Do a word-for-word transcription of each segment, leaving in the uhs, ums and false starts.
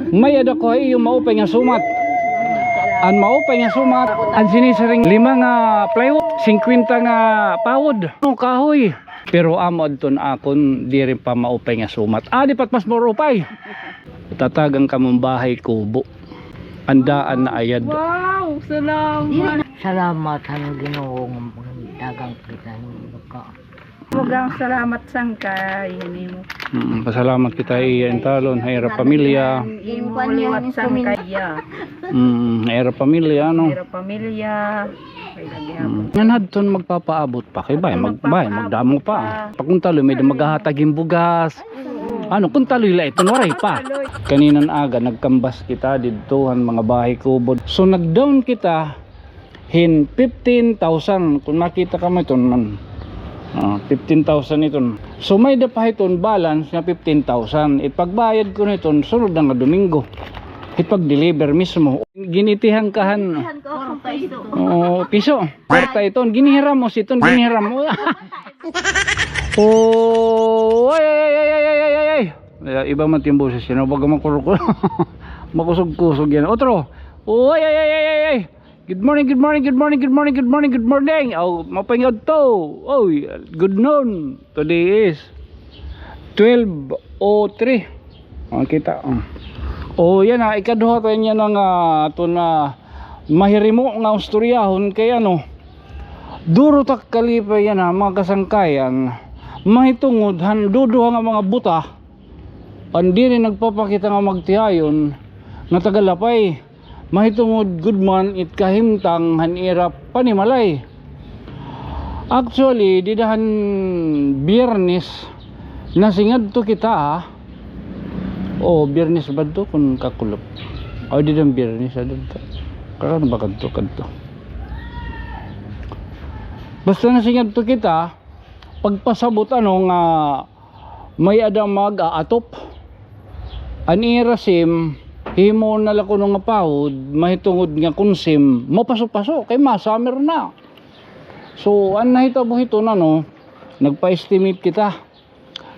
May-ada ko ha iyo maupay nga sumat. An maupay nga sumat, an sinisiring lima nga plywood, singkwenta nga pawod. Ano, kahoy. Pero amo adton akon diri pa maupay nga sumat. Adi pa it mas maupay. Tatagan kamo hin bahay kubo. An daan naayad. Wow, salamat. Salamat han Ginoo nga tagan kita hin lupa. Daghang salamat sangkay, hini mo. Mm, pasalamat kita ha iya intalon, ha ira pamilya. Imo liwat sangkay, ya. Mm, ha ira pamilya, ano? Ira pamilya. Kay lagi ako. Mm. Ngan hadton magpapaabot pa kay bay, mag-, bay, magdamo pa. Pakuntaloy, may-ada maghahatag hin bugas. Ano, kuntaloy la iton, waray pa. Kaninan aga, nagkambas kita didto han mga bahay kubo. So, nag-down kita hin fifteen thousand. Kung makita kamo iton man. Ah, fifteen thousand iton. So, may-ada pa hiton balance nga fifteen thousand. Ipagbayad ko na hiton sunod na nga Domingo. Ipag-deliver mismo. Ginitihan ka han. Ginitihan ko akon piso. Oo, piso. Kwarta iton. Ginhiram mo hiton, ginhiram mo. Oh, ay, ay, ay. Ya, iba man it im boses, you know, baga makurukuro. Makusog-kusog yana. Otro. Oh, ay, ay, ay. Good morning, good morning, good morning, good morning, good morning, good morning. Oh, maupay nga udto. Oh, good noon. Today is twelve oh three. Makita, oh. Oh, yana, ikaduha ta yana nga aton nga mahirimo nga istoryahon kay ano, duro ta kalipay yana, mga kasangkayan, mahitungod han duduha nga mga buta, an diri nagpapakita nga magtiayon nga tagalapay. Mahitungod gud man it kahimtang han ira panimalay. Actually, dida han Biyernes, nasingadto kita, ah. O, Biyernes ba adto kun kakulop? O, dida han Biyernes, ah, dida. Kakan ba kadto, kadto? Basta nasingadto kita, pagpasabot, ano, nga may-ada mag-aatop. An ira sim, himo na la kuno nga pawod, mahitungod nga kun sim, mapaso-paso, kay ma-summer na. So, an nahitabo hiton, ano, nagpa-estimate kita.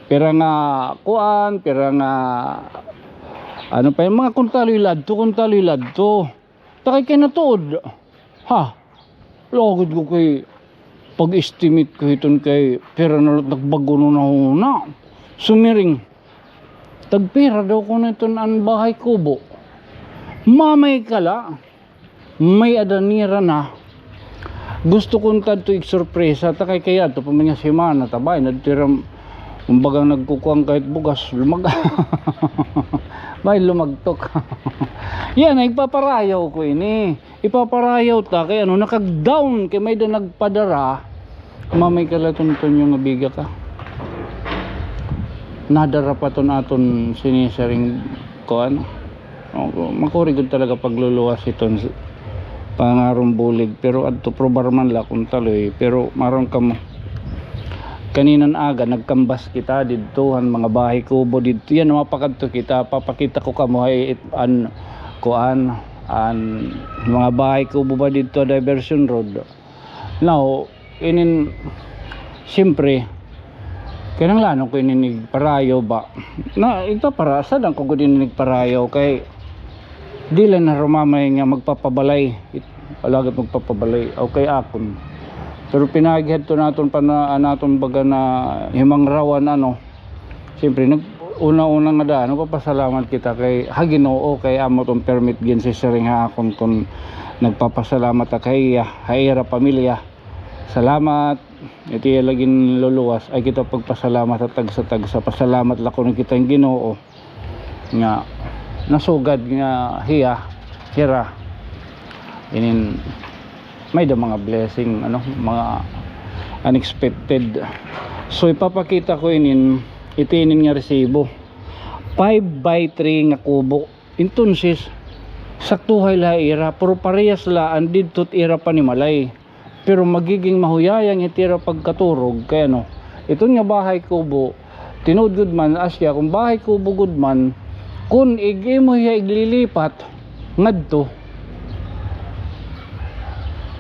Pira nga kuan, pira nga, ano pa, mga kuntaloy la adto, kuntaloy la adto. Takay kay natuod. Ha? Lugod ko kay pag-estimate ko hiton kay pira na la it nagbag-o na huna. Sumiring. Tagpira daw kuno iton an bahay kubo. Mamay ka la. May-ada nira na. Gusto ko unta adto igsurpresa, takay kay adto pa man nga semana, ta bay, nadto ira, kumbaga nagkukuan kahit bugas, lumag-, bay, lumagtok. Yana, igpaparayaw ko ini. Ipaparayaw ta kay ano, nakag-down kay may-ada nagpadara. Mamay ka la, Tontonyo, nga biga ka. Nadara pa iton aton sinisiring kuan. O, makuri gud talaga pagluluwas hiton s-, pangaron bulig. Pero adto probar man la kun taloy. Pero maaram kamo, kaninan aga nagkambas kita didto han mga bahay kubo didto. Yana, mapakadto kita, papakita ko kamo hay it-, an kuan, an mga bahay kubo ba didto, diversion road. Now, inin, siyempre, kinahanglanon ko inin igparayaw ba. Na, igpapara-, sad-an ko gud inin igparayaw kay diri la narumamay nga magpapabalay. It-, alagad magpapabalay. Okay, akon. Pero pinaagi hadto naton pa na, naton baga na himangrawan, ano, siyempre, nag-, una-una nga daan, nagpapasalamat kita kay ha Ginoo, kay amo iton permit ginsiring ha akon, kon nagpapasalamat ta kay iya, ha ira pamilya. Salamat. Iti iya la ginluluwas, ay kita pagpasalamat ha tagsa-tagsa. Pasalamat la kuno kita ha Ginoo nga nasugad nga hiya, hira. Inin may-ada mga blessing, ano, mga unexpected. So, ipapakita ko inin, iti inin nga resibo. Five by three nga kubo. Entonces, saktuhay la ira, pero parehas la an didto it ira panimalay. Pero magiging mahuyayang it ira pagkaturog, kay ano, iton nga bahay kubo, tinuod gud man, asya, kon bahay kubo gud man, kon ig-, imo hiya iglilipat ngadto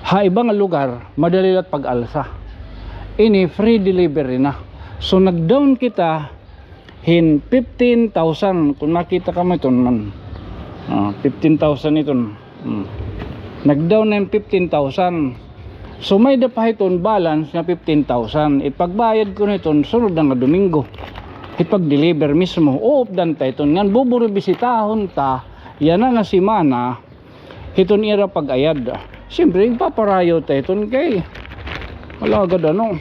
ha iba nga lugar, madali la it pag-alsa. Ini, free delivery na. So, nag-down kita hin fifteen thousand. Kon makita kamo iton man, Ah, fifteen thousand iton. Hmm. Nag-down na hin fifteen thousand. So, may-ada pa hiton balance nga fifteen thousand. Ipagbayad ko na hiton sunod na nga Domingo. Ipag-deliver mismo. Uupdan ta hiton. Ngan buburibisitahon ta yana nga semana hiton ira pag-ayad. Siyempre, ipaparayaw ta hiton kay alagad ano.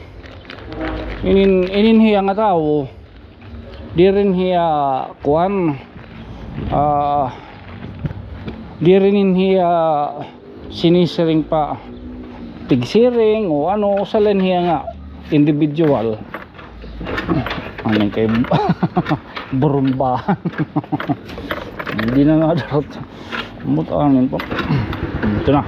Inin, inin hiya nga tawo. Diri hiya kuan, ah, diri hiya sinisiring pa tigsiring o ano, usa la hiya nga individual. Ano kay burumbahan. Hindi na nga dapat. Ambot amin pa. Ito na.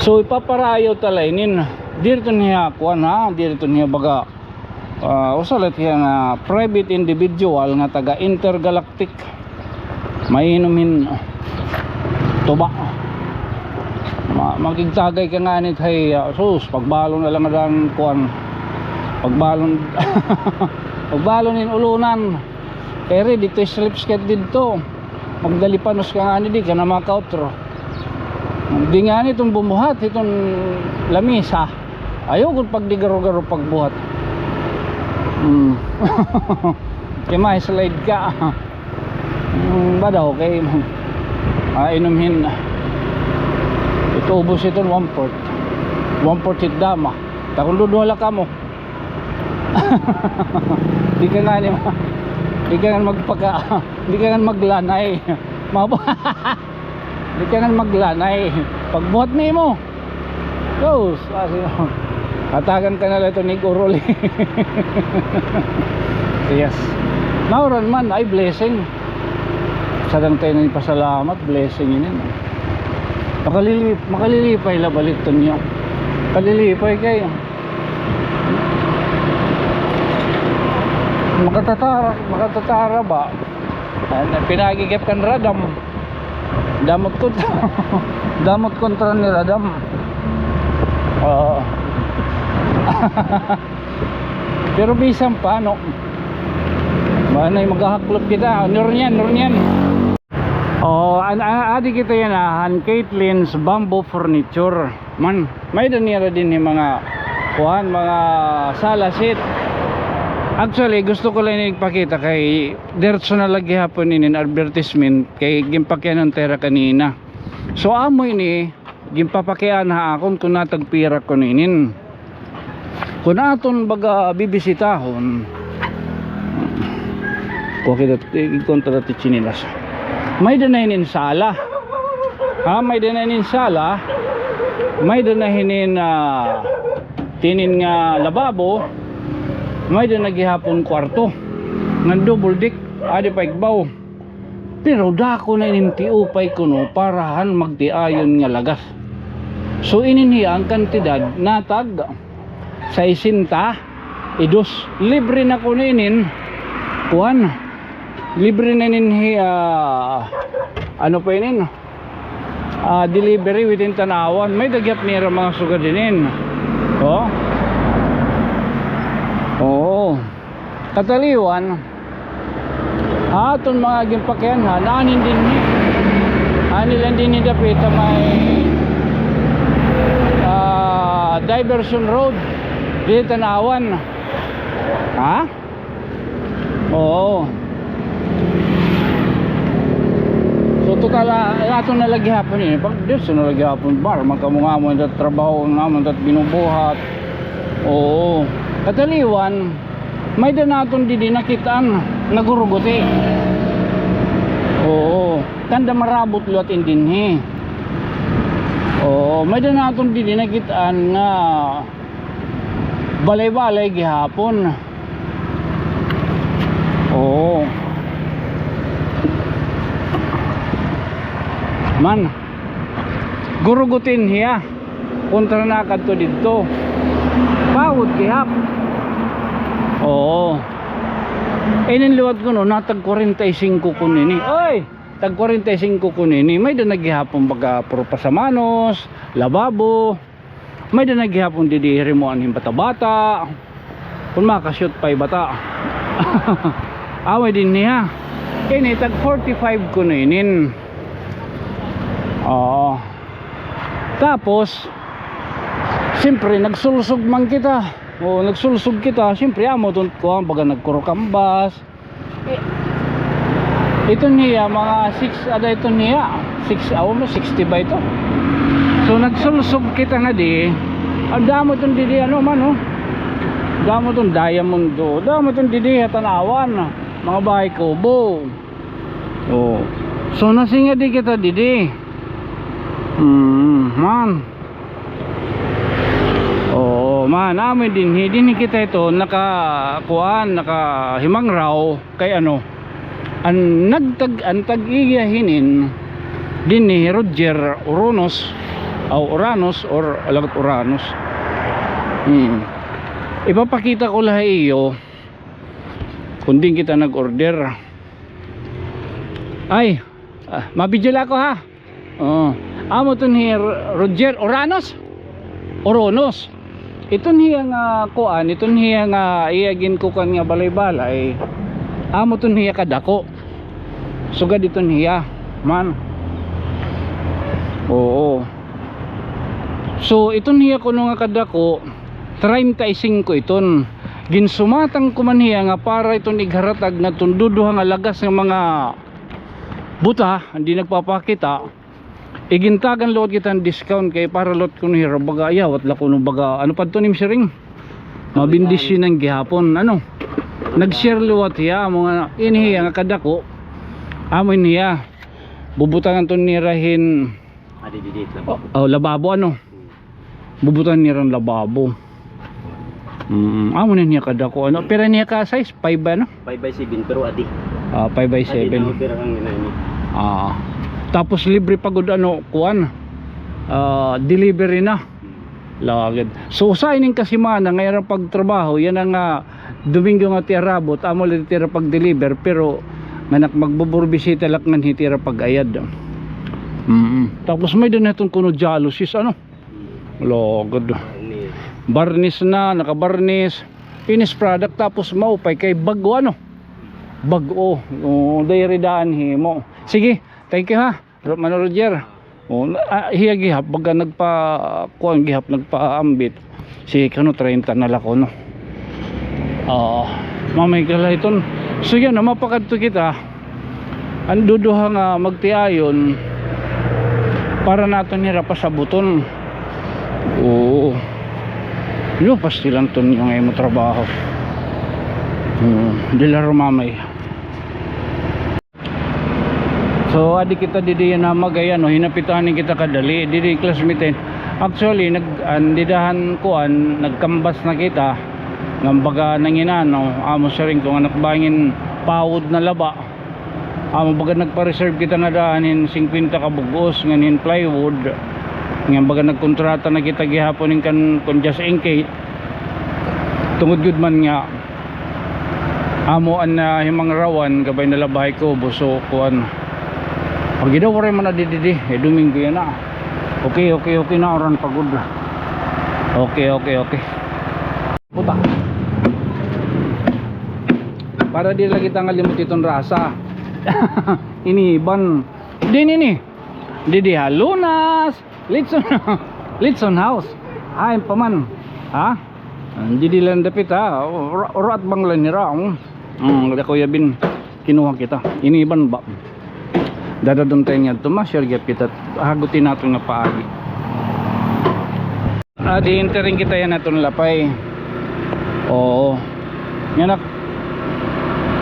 So, ipaparayaw ta la inin. Diri hiton hiya kuan ha, diri hiton hiya baga, ah, usa la hiya nga private individual nga taga intergalactic. Mainom hin tuba. Ma-, makigtagay ka ngani hay, ah, sus, pagbalon na la nga daan kuan. Pagbalon, pagbalon hin ulunan. Kay ready to slip skate didto. Magdalipanos ka ngani, di ka na makautro. Di ngani iton bumuhat hiton lamisa. Ayaw gud pagdigaro-garo pagbuhat. Hmm. Kay ma-slide ka. Hmm, ba daw kay, ah, inom hin. Ito ubos iton one fourth. One fourth hit dama. Ta kon duduha la kamo. Di ka ngani ma-, di ka ngani magpaka-, di ka ngani maglanay. Mabo-, di ka ngani maglanay. Pagbuhat nimo. Sus, ah, sino? Hatagan ka na la ito ni Guruli. Yes. Nauran man, ay blessing. Sadang tayo na ipasalamat, blessing ini. Makalili-, makalilipay la balik to niyo. Kalilipay kay makatatara, makatatara ba? Ay, pinagigip kan Radam. Damot ko, damot kontra ni Radam. Oo. Pero bisan pa, no? Manay, maghahaklop kita. Ano rin yan? Ano rin yan? Oh, an-, a-, adi kita yana, han Caitlin's Bamboo Furniture. Man, may-ada nira dinhi mga kuan, mga sala set. Actually, gusto ko la ini ipakita kay diretso na la gihapon ini nga advertisement kay ginpakianan ta hira kanina. So, amo ini, ginpapakiana ha akon kon natagpira ko ninin. Kon aton baga bibisitahon, kuha kita, ikontra ti tsinelas. May-ada na hinin sala. Ha, may-ada na hinin sala. May-ada na hinin, ah, tinin nga lababo. May-ada na gihapon kwarto. Nga double deck, adi pa igbaw. Pero dako na inin tiupay kuno para han magtiayon nga lagas. So, inin hiya an kantidad natag sesenta y dos. Libre na kuno inin kuan. Libre na inin hiya, ano pa inin? Ah, delivery within Tanauan. May-ada gihap nira mga sugad inin. Oh. Oo. Kataliwan, ha aton mga ginpakianhan, anin dinhi. Ani la dinhi dapita may, ah, diversion road. Diri Tanauan. Ha? Oo. So, total, ah, aton na la gihapon ini. Pag-diretso na la gihapon, para man kamo nga amo, tat trabaho nga amo, tat binubuhat. Oo. Kataliwan, may-ada naton didi nakit-an nga guruguti. Oo. Tanda marabot liwat in dinhi. Oo. May-ada naton didi nakit-an nga balay-balay gihapon. Oo. Man. Gurugutin hiya. Kontra na kadto didto. Pawod gihap. Oo. Inin liwat kuno, natag kwarenta y singko kuno ini. Oy! Tag kwarenta y singko kuno ini. May-ada na gihapon baga puro pasamanos, lababo. May-ada na gihapon didi hirimuan hin bata-bata. Kon maka-shoot pa it bata. Away dinhi ha. Ini, tag forty-five kuno inin. Oo. Tapos, siyempre, nagsulsog man kita. Oo, nagsulsog kita. Siyempre, amo ton kuan, baga nagkurukambas. Eh, iton hiya, mga six, ada iton hiya. Six, aw, no, sixty ba ito? So, nagsulsog kita ngadi. An damo ton didi, ano man, oh. Damo ton diamond, oh. Damo ton didi, tan-awan. Mga bahay kubo. Oh. So, nasingadi kita didi. Hmm, man. Oo, man, amo dinhi, dinhi kita ito, naka, kuan, nakahimangraw, kay ano, an nagtag-, an tag-iya hinin, dinhi, Roger Uranus, aw, Uranus, or alagad Uranus. Hmm. Ipapakita ko la ha iyo, kon diin kita nag-order. Ay, ah, ma-video la ako, ha? Oo. Amo ton hi R-, Roger Oranos? Oronos. Iton hiya nga kuan, iton hiya nga iya ginkukuan nga balay-balay. Amo ton hiya kadako. Sugad iton hiya, man. Oo. So, iton hiya kuno nga kadako, treinta y cinco iton. Ginsumatang ko man hiya nga para iton igharatag ngadton duduha nga lagas nga mga buta, hindi nagpapakita. Igintagan liwat kita hin discount kay para liwat kuno hira baga ayawat la kuno baga, ano pa ito nim siring? Mabindisyonan gihapon, ano? Nag-share liwat hiya, amo nga, ini hiya nga kadako. Amo ini hiya. Bubutangan ton nira hin, adi, didi, oh, lababo, ano? Bubutan nira hin lababo. Mm, amo na niya kadako. Ano, pira niya ka size? Five ba, no? Five by seven, pero adi. Ah, five by seven. Adi na, pira kang ginani. Ah. Tapos libre pa gud, ano, kuan. Ah, delivery na. Hmm. Lagid. So, usa ining kasimana nga ira pagtrabaho, yana nga Domingo nga tiarabot, amo la tira pag-deliver, pero nga nak magbuburbisita lak nganhi tira pag-ayad. Mm. Tapos may-ada naton kuno jalousies, ano? Lugod. Barnis na, nakabarnis. Finished product, tapos maupay kay bag-o, ano? Bag-o. O, diri daan himo. Sige, thank you, ha, Mano Roger. O, na-, ah, hiya gihap, baga nagpa-, kuan gihap, nagpaambit. Sige, kuno treinta na la kuno. Oo. Mamay kalahiton. So, yana, mapakadto kita. An duduha nga magtiayon para naton hira pasabuton. Oo. Lo, pastilan ton nga imo trabaho. Hmm, dila rumamay. So, adi kita didi yana magay, ano, hinapitahan kita kadali, didi classmate. Actually, nag-, an didahan kuan, nagkambas na kita. Nga baga nanginano, amo siring ko nga nakbangin pawod na laba. Amo baga nagpa-reserve kita nga daan hin singkwenta ka bug-os ngan hin plywood. Nga baga nagkontrata na kita gihapon hin kan, kon Just In Case. Tungod gud man nga amo an, ah, himangrawan, gabay na la bahay kubo, so, kuan. Pag-ida, waray man na didi, eh, Domingo yana. Okay, okay, okay na, uran pa gud. Okay, okay, okay. Puta. Para di la kita ngalimot iton rasa. Ini, ban. Din ini. Didi ha, Lunas. Litson. Litson House. Hain pa man. Ha? Didi la dapit, ha. Ura-, uraat bang la nira, oh. Hmm, kada Kuya Bin. Kinuha kita. Ini ban ba? Dadadon tayo niya. Tumasyar gyud kita. Hagutin naton nga paagi. Adi, entering kita yana aton lapay. Oo. Yana,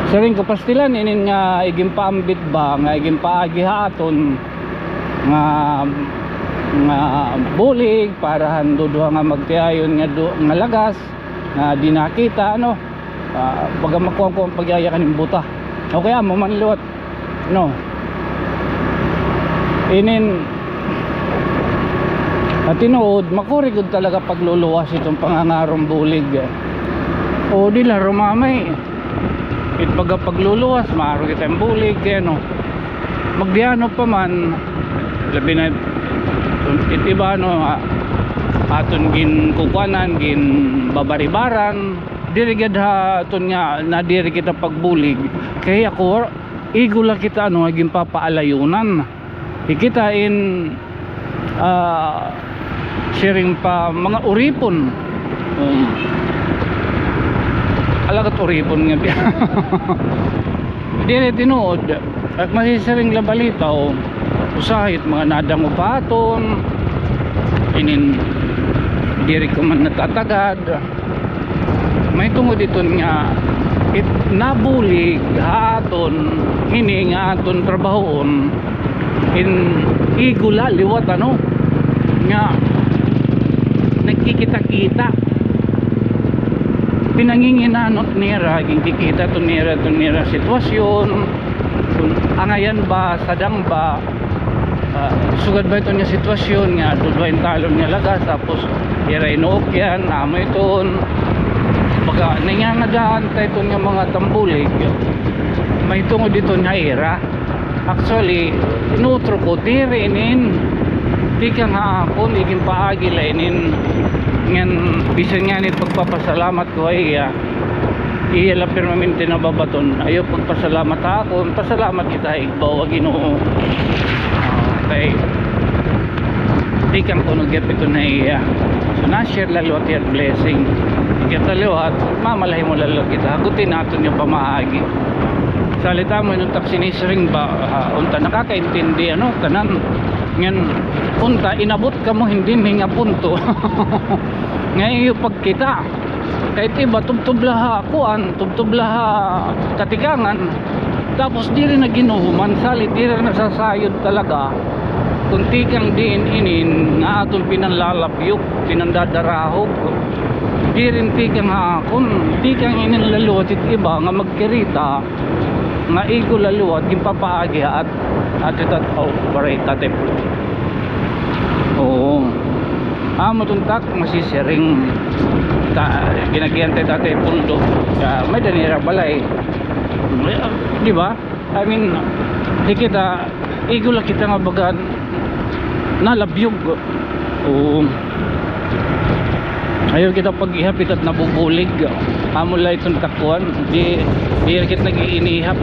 siring ko pastilan, inin nga iginpaambit ba, nga iginpaagi ha aton, nga, nga bulig, para han duduha nga magtiayon nga du-, nga lagas, nga di nakita, ano. Ah, baga makuha ko an pag-aya kanin buta. Okay, amo man liwat. No. Inin, ha tinuod, makuri gud talaga pagluluwas iton pangangaron bulig. O, di la rumamay. It baga pagluluwas, maaro kita hin bulig, kay ano. Magdiano pa man, labi na it iba, no, a-, aton ginkukuanan, ginbabaribaran, diri gad ha aton nga, nadiri kita pagbulig. Kay ako, Igo la kita, ano, nga ginpapaalayonan. Hi kita in, ah, siring pa mga uripon. Um, alagad uripon nga biya. Diri tinuod. Ak masisiring la balitaw, usahay it mga nadangop ha aton, inin diri ko man natatagad. Mahitungod iton nga it nabulig ha aton, hini nga aton trabahoon, in igo la liwat, ano, nga nagkikita-kita. Pinanginginanot nira, ginkikita iton nira, iton nira sitwasyon, kun angayan ba, sadang ba, ah, sugad ba iton nga sitwasyon nga duduha in talon nga lagas, tapos ira inuukyan, amo iton. Baga, nangangadaan ta iton nga mga tambulig. Mahitungod iton nga ira. Actually, inutro ko, diri inin. Tikang ha akon, iginpaagi la inin. Ngan, bisan ngani pagpapasalamat ko ha iya. Iya la permanente nababaton. Ayaw pagpasalamat ha akon, pasalamat kita ha igbaw ha Ginoo. Ah, kay tikang kuno gihap iton ha iya. So, na-share la liwat iya blessing. Kita liwat, mamalahi mo la liwat kita. Hagutin naton nga pamaagi. Salit amo, inunta ak sinisiring ba, ah, unta nakakaintindi, ano, tanan. Ngan, unta, inabot kamo hin dinhi nga punto. Nga iyo pagkita. Kay it iba, tubtob la ha kuan, tubtob la ha katikangan. Tapos diri na ginuhuman, salit diri na nasasayod talaga. Kun tikang diin inin nga aton pinanlalabyok, pinandadarahog. Diri tikang ha akon, tikang inin la liwat it iba nga magkirita. Nga igo la liwat, ginpapaagi ha at, at, at, oh, waray, Tatay Puldo. Oo. Amo iton tak, masisiring. Ta, ginagiyan ta Tatay Puldo. Kay may-ada nira balay. Di ba? I mean, di kita, igo la kita nga baga nalabyog. Oo. Ayaw kita pag-ihap it nabubulig. Amo la iton kakuan. Di, di kita nag-iinihap.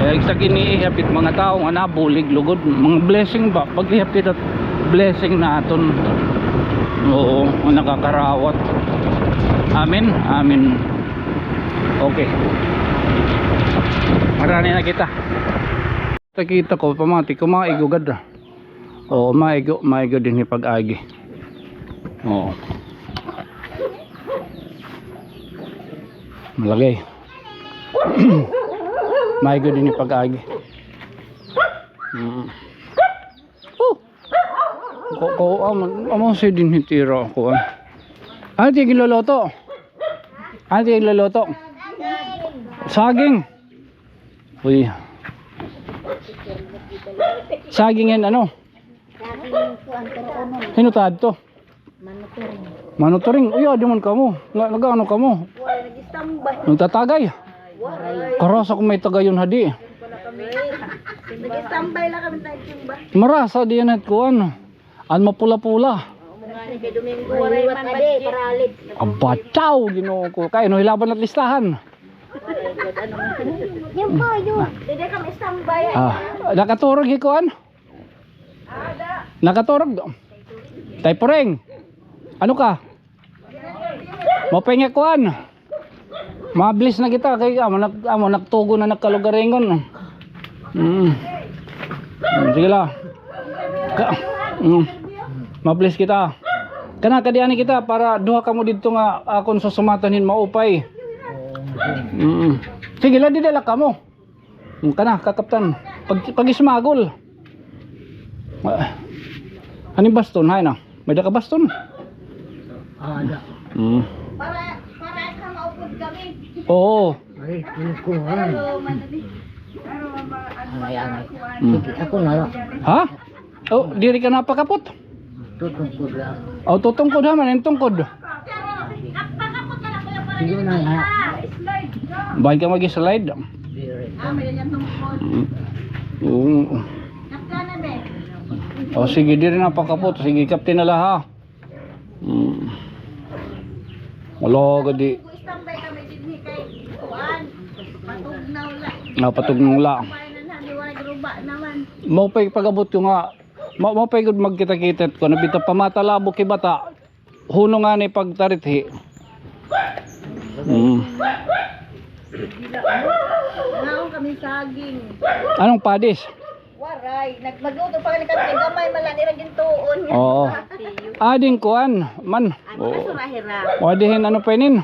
Kay kita iniihap it mga tawo nga nabulig lugod. Mga blessing ba? Pag-ihap kita blessing naton. Oo, nga nakakarawat. Amen. Amen. Okay. Marani na kita. Nakita ko, pamati ko, maigo gad. Oo, maigo, maigo dinhi pag-agi. Oo. Malagay. Maigo dinhi pag-agi. Mm. Oh. Ko, ko, amo, amo si dinhi tira ko, ah. Ano it ginluluto? Ano it ginluluto? Saging. Uy. Saging yan, ano? Saging kuan, pero ano? Hino ta adto? Manotoring. Manotoring. Uy, adi man kamo. Nga, nag-ano kamo? Wala, nag-standby. Nagtatagay. Waray. Karasa ko may tagayon hadi. Nag-standby la kami, nagsimba. Marasa diyan it kuan. An mapula-pula. Mga ni kay Domingo, waray man budget. Aba, taw, Ginoo ko. Kay ano, hilaban na't listahan. Yan pa, yun. Didi kami standby. Ah, nakaturog hi kuan? Nakaturog. Tay Puring. Ano ka? Maupay nga kuan. Ma-bless na kita kay amo nag-, amo nagtugon na nagkalugaringon. Mm. Mm, sige la. Ka-, mm. Ma-bless kita. Kana, kadi ani kita para duha kamo didto nga akon susumatan hin maupay. Mm. Sige la, dida la kamo. Hmm, kana, kakaptan. Pag, pag-ismagol. Ah. Ano yung baston? Hay na. May-ada ka baston? Ah, ada. Hmm. Para, para ka maupod kami. Oo. Ay, kukuhan. Pero, madali. Angay, angay. Hmm. Sige, ako na lang. Ha? Oh, diri ka napakapot? Tutungkod lang. Oh, tutungkod ha, man, yung tungkod. Sige na nga. Bahin ka mag-slide. Diri. Mm. Oo. Oh, sige, diri na pakapot. Sige, kapti na la, ha. Mm. Wala ka di. Standby kami dinhi kay kuan. Patugnaw la. Ah, patugnaw la. Ba naman. Maupay pag-abot ko nga, ma-, maupay gud magkita-kita ko, nabita pamatalabo kay bata. Huno nga ni pagtarithi. Mm. Ngaon kami saging. Anong padis? Waray. Nag-, magluto pa kami kay gamay man la nira gintuon. Oo. Ading kuan man. Ay, mga surahira. O, adihin ano pa inin?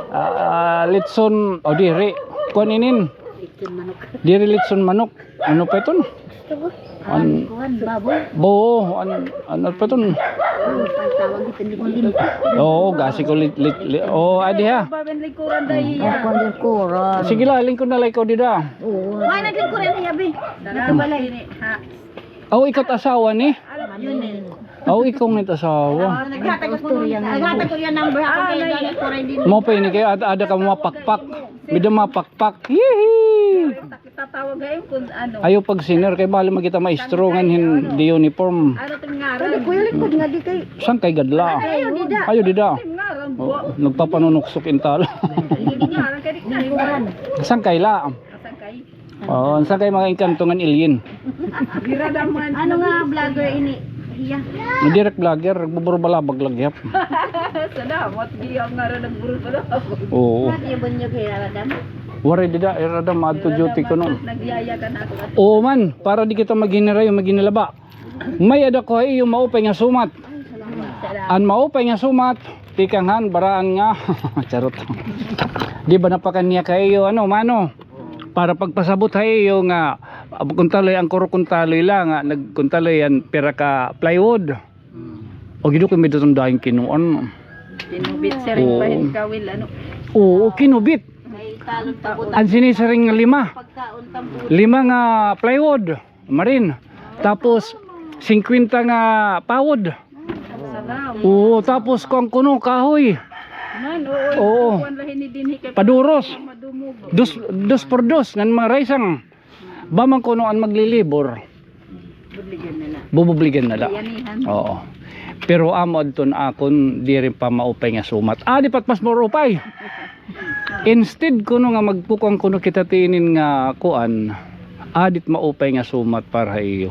Ah, litson, o diri. Kuan inin. Litson manok. Diri litson manok. Ano pa iton? An, kuan, baboy. Bo, an, ano pa iton? Ano pa ang tawag iton? Oo, gasi ko lit, lit, lit. Oo, adi ha. Baboy likuran dahil. Kuan likuran. Sige la, lingkod na la ikaw dida. Oo. Wala naglikuran niya, bi. Dito balay. Ha? Aw, ikaw it asawa ni? Yun eh. Aw, ikaw it asawa. Ah, naghatag ko, naghatag ko yung number ako kay Johnny Corey din. Mo pa ini kay ada, ada ka mapakpak. Bida mapakpak. Yee! Tatawag kayo kung ano. Ayaw pag-senior kay bali magkita maestro ngan hin di uniform. Ano itong ngaran? Hindi, kuya, likod nga di kay. Saan kay gadla? Ayaw, dida. Ayaw, dida. Itong ngaran, Oo, nagpapanunuksok intala. Hindi ngaran, kaya di ngaran. Saan kay la? Saan kay? Oo, saan kay mga engkanto ngan alien? Ano nga vlogger ini? Iya. Direct vlogger, nagbuburubalabag la gihap. Salamat, di ako nga rin nagburubalabag. Oo. Iya ba niyo kay Radam? Waray dida, eh, Radam, adto duty ko, no? Nagyaya ka na ako. Oo man, para di kita maghinirayo, maghinilaba. May-ada ko ha iyo maupay nga sumat. An maupay nga sumat, tikang han baraan nga. Charot. Di ba napakan niya ka iyo, ano, mano? Para pagpasabot ha iyo nga, ah, kuntaloy an kuro kuntaloy la nga, nagkuntaloy an pira ka plywood. O, gido ko may datong dahing kinuan. Kinubit siring pa hin kawil, ano? Oo, kinubit. May talon pa po. An sinisiring nga lima. Pagkaon tambulan. Lima nga plywood, marin. Tapos, singkwenta nga pawod. Salamat. Oo, tapos kuan kuno, kahoy. Man, oo, Oo. kuan la hini dinhi kay Paduros. Madumog. Dos, dos por dos, ngan mga raysang. Ba man kuno an maglilibor. Bubligan na la. Bububligan na la. Yanihan. Oo. Pero amo adton akon diri pa maupay nga sumat. Ah, di pat mas maupay. Instead kuno nga magkukuan kuno kita tinin nga kuan, adit maupay nga sumat para ha iyo.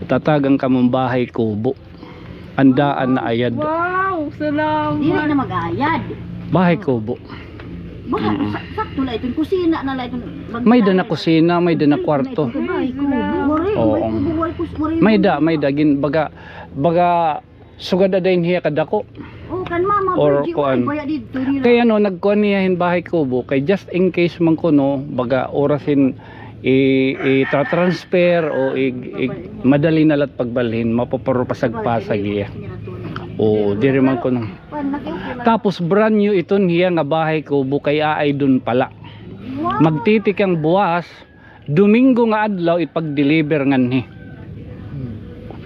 Tatagan kamo hin bahay kubo. An daan naayad. Wow, salamat. Dili na mag-ayad. Bahay kubo. Baka sa-, sakto la iton kusina na la iton. May-ada na kusina, may-ada na kwarto. Bahay kubo. Waray, Oo. may kubo, waray kus-, waray May-ada, may-ada gin baga, baga sugad ada in hiya kadako. Oh, kan mama, Or Virgie, kuan. Baya didto nira. Kay ano, nagkuan niya hin bahay kubo, kay just in case man kuno, baga oras hin i, i-transfer o i, i, madali na lat pagbalhin, mapaparo pasag-pasag iya. Oo, diri man kuno. Tapos brand new iton hiya nga bahay kubo kay aay dun pala. Magtitikang buwas, Domingo nga adlaw ipag-deliver nganhi.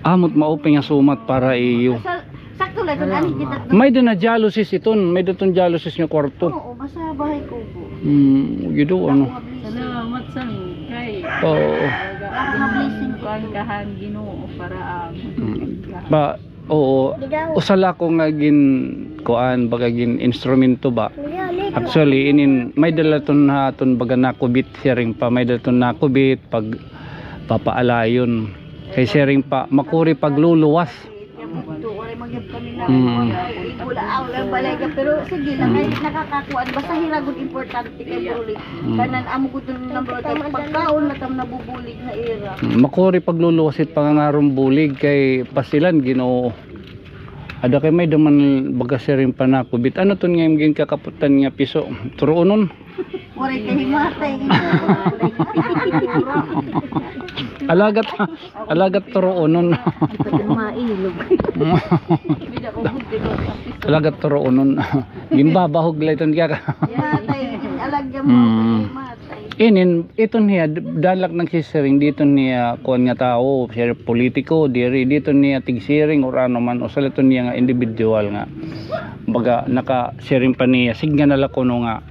Amot maupay nga sumat para iyo. Sa-, sakto la iton, ani kita. May-ada na jalousies iton, may-ada iton jalousies nga kwarto. Oo, basta bahay kubo. Hmm, gido, ano. Salamat sa kay. Oo. Baka blessing kuan ka han Ginoo para, um, Hmm. Ba, Oo, usa la ko nga gin-, kuan, baga gin-instrumento ba. Actually, inin, may-ada la iton ha aton baga nakubit, siring pa, may-ada la iton nakubit, pag papaalayon. Kay siring pa, makuri pagluluwas. Mm. Pero sige lang, ay nakakakuan. Basta hira gud importante kay Buruli. Mm. Kanan amo gud number one kay pagkaon, matam nabubulig na ira. Mm, makuri pagluluwas it pangangaron bulig kay pasilan, Ginoo. Ada kay may-ada man baga siring pa nakubit. Ano ton nga im ginkakaputan nga piso? Turuonon? Waray kay himatay. Alagad, alagad turuonon. Mailog. Alagad turuonon. Gimbabahog la iton kaya ka. Matay, alagad mo, Mm. matay. Inin, iton hiya, d-, daan la ak nagsisiring, di iton hiya, kuan nga tawo, siya politiko, diri, di iton hiya tigsiring, or ano man, usa la iton hiya nga individual nga. Baga, nakasiring pa niya, sidngan na la kuno nga,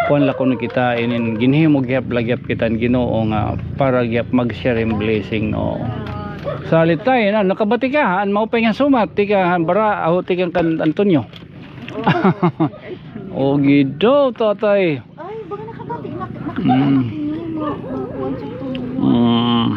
kuan la kuno kita, inin, ginhimo gihap la gihap kita, Ginoo nga, para gihap mag-share in blessing, no. Salit tayo, na, nakabati ka, han maupay nga sumat, tikang han Bara, aho, tikang kan Antonio. O, gido, tatay. Ay, baga nakabati, nak-, nak-, Mm. nakabati niyo, mga, mga kuwan sa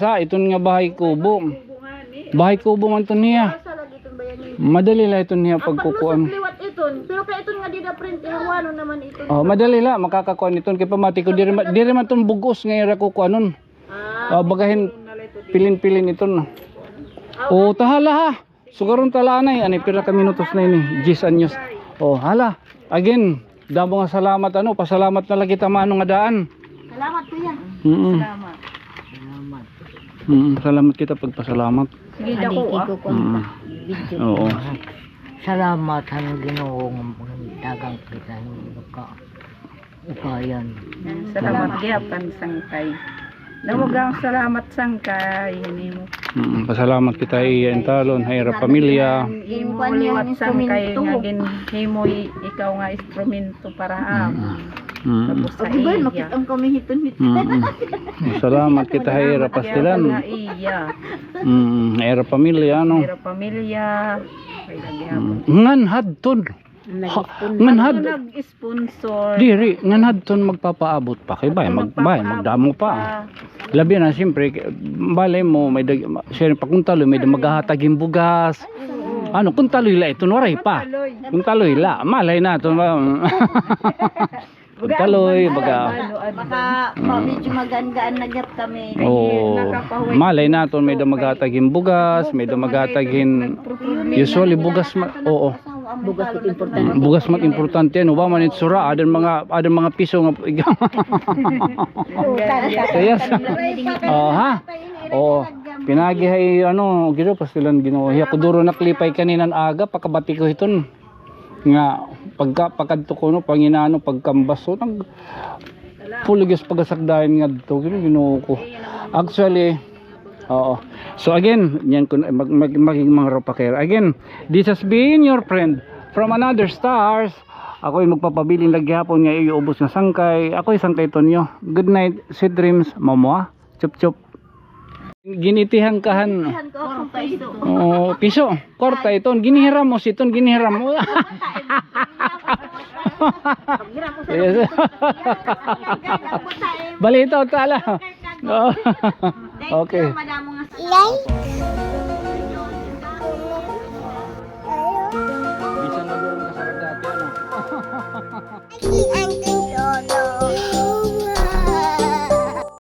asa, iton nga bahay kubo. Bahay kubo man iton niya. Madali la iton niya pagkukuan. Liwat iton. Pero kay iton nga dida print, ihawanon naman iton. Oh, madali la makakakuan iton kay pamati ko diri ma-, diri man iton bug-os nga ira kukuanon. Ah, baga hin pilin-pilin iton. Oh, tahala ha. Sugaron ta la anay, anay pira ka minutos na ini, diyes anyos. Oh, hala. Again, damo nga salamat, ano, pasalamat na la kita, mano, nga daan. Salamat, kuya. Mm. Salamat. Mm, salamat kita pagpasalamat. Sige, dako, ah. Mm. Oo. Salamat han Ginoo nga dagan kita hin ka. Upayan. Salamat gihapon, Sangkay. Dawagang salamat, Sangkay, hinimo. Mm, pasalamat kita ha iya intalon, ha ira pamilya. Imo liwat, Sangkay, nga ginhimo ikaw nga instrumento para ha amon. Mm. Tapos sa iya. Makit-an kami hiton, hiton. Mm. Salamat kita ha ira pastilan. Iya. Mm, ha ira pamilya, no? Ha ira pamilya. Kay lagi ako. Mm. Ngan hadton. Ha, ngan had- Nag-sponsor. Diri, ngan hadton magpapaabot pa kay bay, mag-, bay, magdamo pa. Labi na, siyempre, balay mo, may dag-, siyempre, pa kun taloy, may da maghahatag hin bugas. Ano, kun taloy la iton, waray pa. Kun taloy la, malay naton ba? Kun taloy, baga. Baka, ba, medyo magaan-gaan na gihap kami. Oo. Malay naton, may da maghatag hin bugas, may da maghatag hin, usually, bugas ma-, oo. Bugas it importante. Mm, bugas man importante, ano ba man it sura, adan mga, adan mga piso nga. Kaya sa, oh, ha? Oh, pinagi hay, ano, gino, pastilan, Ginoo. Hiya ko duro naklipay kaninan aga, pakabati ko hiton. Nga, pagka, pakadto ko, no, panginano, pagkambas, so, nag-, puligas pagasakdayan ngadto, Ginoo, Ginoo ko. Actually, oo. So again, yan kun mag, mag, maging mga ropa kayo. Again, this has been your friend from another stars, Ako'y magpapabilin la gihapon nga iyo ubos nga sangkay. Ako'y sangkay Tonyo. Good night, sweet dreams, Momoa. Chup chup. Ginitihan ka han. Ginitihan ko akong piso. Oh, piso. Kwarta iton. Ginihiram mo siton, ginihiram mo. Yes. Balita ta la. Oh. Okay. Like.